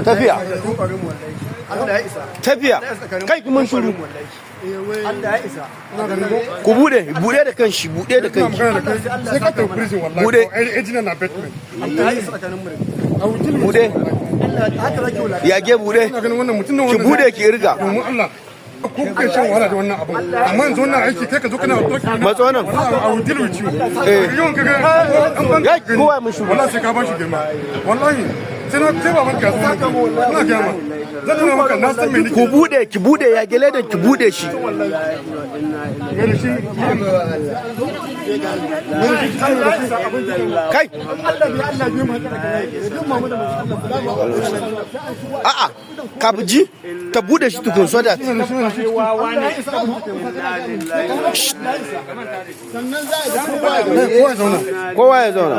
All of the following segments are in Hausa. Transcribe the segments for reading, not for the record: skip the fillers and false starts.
Tafiya. Tafiya. Kai, kuma shiru. Allah ya isa. Ku bude, bude da kanshi, bude da Ina kanshi. magana da kai, sai ka tafi prison wallahi. Bude. Aiding and abetment. Allah ya isa tsakanin mu da I will deal with Bude. you, wallahi. Allah haka zaki wulaka. Yage, bude. Ina ganin wannan mutum ne Ki wanda bude ki irga. Domin Allah, ko kuke shan wahala da wannan abun, amma yanzu wannan aiki, kai ka zo kana Matso nan. Wallahi, I will deal with you. Eh. Yawan kaga an ban Ya, kowa mun shiru. Wallahi sai ka bashi girma. Wallahi sai na sai baban ka zo. Ina gaya ma, zan nuna maka na san me nake. Ku bude, ki bude, yage ledan, ki bude shi. Me da shi. Kai. Allah bai, Allah bai mu haka da kai. Duk mu da Allah. A'a, ka ji ta bude shi tukun so that Allah ya isa abin da kai. Sannan za a ga kowa ya Eh, kowa ya zauna. Kowa ya zauna.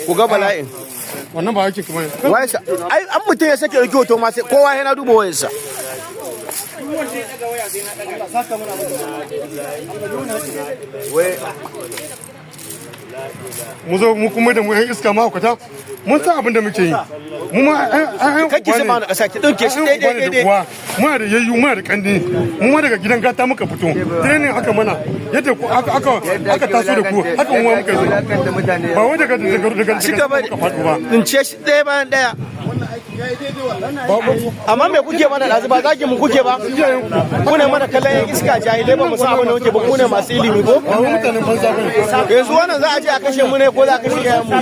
Ku ga bala'in. Wannan ba aikin kuma. Wayarsa ai, an mutum ya sake ɗauki hoto ma, sai kowa yana duba wayarsa. Saka mana abin. Wai. Mu zo mu kuma da mu yan iska mahaukata, mun san abin da muke yi. Mu ma ai Kake sama na ƙasa, ki ɗauke shi daidai daidai. Uwa, muna da yayyu, muna da kandi. Mu ma daga gidan gata muka fito. Training aka mana yadda ku aka taso da ku, haka mu ma muka zo. Ba wai daga Ci gaba. muka faɗo ba. Tsince shi ɗaya bayan ɗaya. Amma me kuke mana ɗazu? Ba zagi mu kuke ba? Ku ne mana kallon yan iska, jahilai, ba mu san abin da muke ba. Ku ne masu ilimi ko? Ba wai mutanen banza bane. Yanzu wannan za a je a kashe mu ne ko za a kashe yayan mu?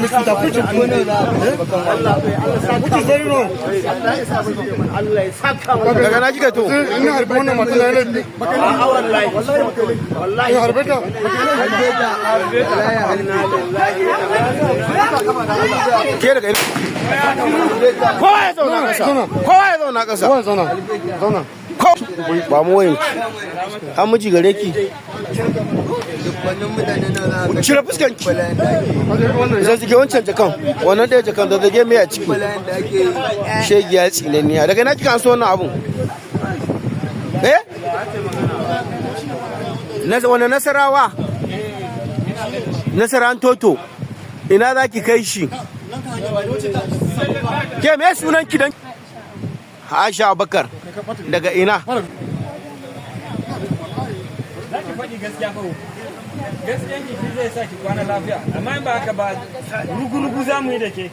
Which is very wrong. Daga na kika to? Sai ina harbi wannan mata, na laifi? Wallahi ina harbe ta. Ke daga ina? Kowa ya zauna ƙasa, kowa ya zauna ƙasa. Kowa ya zauna, zauna. Ba mu wayan an miji gare ki. Cire fuskan ki. Zazzage wancan jakan, wannan ɗaya jakan, zazzage mai a ciki. Shegi ya tsinanniya, daga na kika an so wannan abun? Eh, wani Nasarawa, Nasaran Toto, ina za ki kai shi? Ke, me sunan ki dan? Aisha Abubakar, daga ina? Za ki faɗi gaskiya fa. Gaskiyan ki zai sa ki kwana lafiya, amma in ba haka ba, rugu-rugu za mu yi da ke.